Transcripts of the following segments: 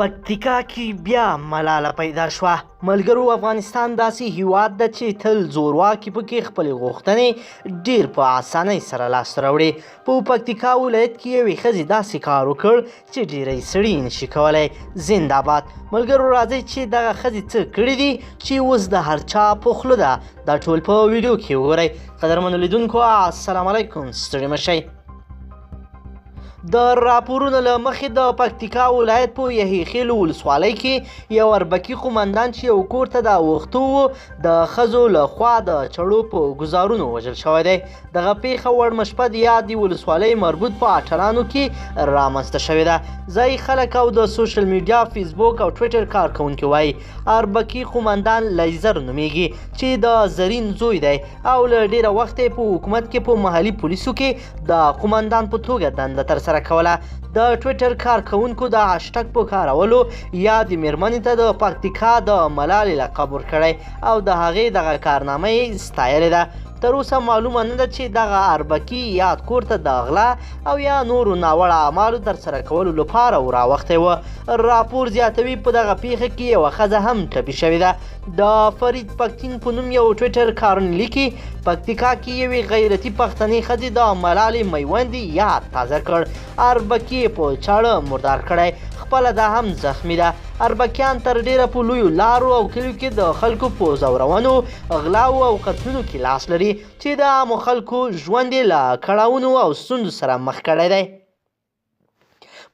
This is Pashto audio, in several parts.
پکتیکا کې بیا ملاله پیدا شوه. ملګرو، افغانستان داسې هیواد ده چې تل زورواکي پکې خپلې غوښتنې ډیر په اسانۍ سره لاسته راوړي. په پکتیکا ولایت کې یوې ښځې داسې کار وکړ چې ډیری سړي یې نشي کولی. زنده باد. ملګرو، راځئ چې دغه ښځې څه کړي دي چې اوس د هر چا په خوله ده، دا ټول په ویډیو کې وګورئ. قدرمنو لیدونکو، السلام علیکم، ستړي مه شئ. د راپورونو له مخې د پکتیکا ولایت په یحیی خېلو ولسوالۍ کې یو اربکي قومندان چې یو کور ته د اوښتو و، د ښځو له خوا د چړو په ګزارونو وژل شوی دی. دغه پېښه وړمه شپه د یادې ولسوالۍ مربوط په اټلانو کې رامنځته شوې ده. ځایي خلک او د سوشل میډیا فیسبوک او ټویټر کارکوونکي وایي اربکي قومندان لیزر نومیږي چې د زرین زوی دی او له ډېره وخته یې په حکومت کې په محلي پولیسو کې د قومندان په توګه دنده ترسره کوله. د ټویټر کارکوونکو د هشټګ په کارولو یادې میرمنې ته د پکتیکا د ملالې لقب ورکړی او د هغې دغه کارنامه یې ستایلې ده. تر اوسه معلومه نه ده چې دغه اربکي یاد کور ته د غلا او یا نورو ناوړه اعمالو ترسره کولو لپاره وراوښتی و. راپور زیاتوي په دغه پیښه کې یوه ښځه هم ټپي شوې ده. د فرید پکتین په نوم یو ټویټر کارن لیکي، پکتیکا کې یوې غیرتي پښتنې ښځې د ملالې میوندې یاد تازه کړ، اربکي یې په چاړه مردار کړی، خپله دا هم زخمی ده. اربکیان تر ډېره په لویو لارو او کلیو کې د خلکو په ځورونو، غلاو او قتلونو کې لاس لري چې د عامو خلکو ژوند یې له کړاوونو او ستونزو سره مخ کړی دی.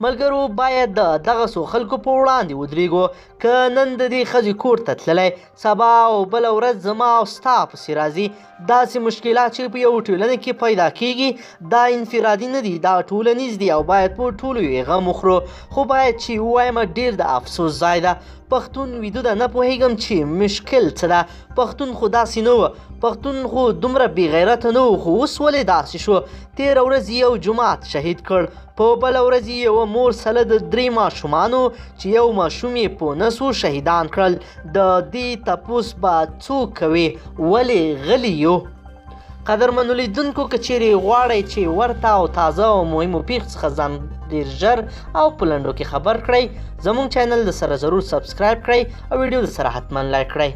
ملګرو، باید د دغسو خلکو په وړاندې ودرېږو. که نن د دې ښځې کور ته تللی، سبا او بله ورځ زما او ستا پسې راځي. داسې مشکلات چې په یو ټولنه کې پیدا کیږي دا انفرادي نه دي، دا ټولنیز دي او باید په ټولو یې غم وخورو. خو باید چې ووایم ډېر د افسوس ځای ده. پښتون ویده ده، نه پوهېږم چې مشکل څه ده. پښتون خو داسې نه و، پښتون خو دومره بې غیرته نه و، خو اوس ولې داسې شو؟ تېره ورځ یې یو جومات شهید کړ، په بله ورځ یې یوه مور سره د 3 ماشومانو چې یو ماشوم یې په نس و شهیدان کړل. د دې تپوس به څوک کوي؟ ولې غلي یو؟ قدرمنو لیدونکو، که چیرې غواړئ چې ورته او تازه او مهمو پیښو څخه ځان ډیر ژر او په لنډو کې خبر کړئ، زموږ چینل د سره ضرور subscribe کړئ او ویډیو د سره حتما like کړئ.